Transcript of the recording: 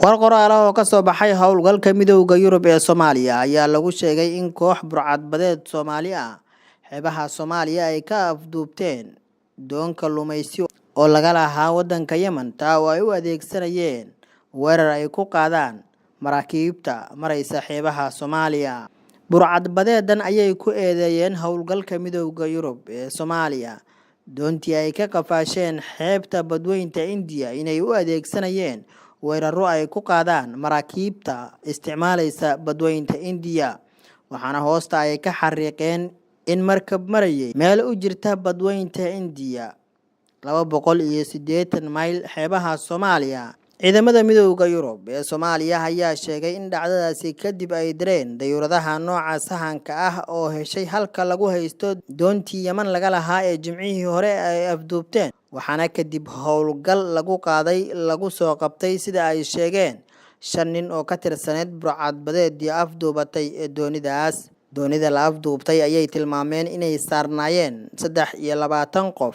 War qoraal ah oo ka soo baxay howlgalka Midowga Yurub ee Soomaaliya ayaa lagu sheegay in koox burcadbadeed Soomaali ah xeebaha Soomaaliya ay ka afduubteen doon kalluumaysi oo laga lahaa waddanka Yemen, taa oo ay u adeegsanayeen weerar ay ku qaadaan maraakiibta maraysa xeebaha Soomaaliya. Burcadbadeedan ayay ku eedeeyeen howlgalka Midowga Yurub ee Soomaaliya doontii ay ka qafaasheen xeebta badweynta Indiya inay u adeegsanayeen weeraro ay ku qaadaan maraakiibta isticmaalaysa badweynta Indiya, waxaana hoosta ay ka xariiqeen in markab marayay meel u jirta badweynta Indiya 280 mayl xeebaha Soomaaliya. Ciidamada Midowga Yurub ee Soomaaliya ayaa sheegay in dhacdadaasi kadib ay direen dayuuradaha nooca sahanka ah oo heshay halka lagu haysto doontii Yemen laga lahaa ee Jimcihii hore ay afduubteen, waxaana kadib howlgal lagu qaaday lagu soo qabtay, sida ay sheegeen, shan nin oo ka tirsaneyd burcadbadeedii afduubatay ee doonidaas. Doonida la afduubtay ayay tilmaameen inay saarnaayeen 23 qof.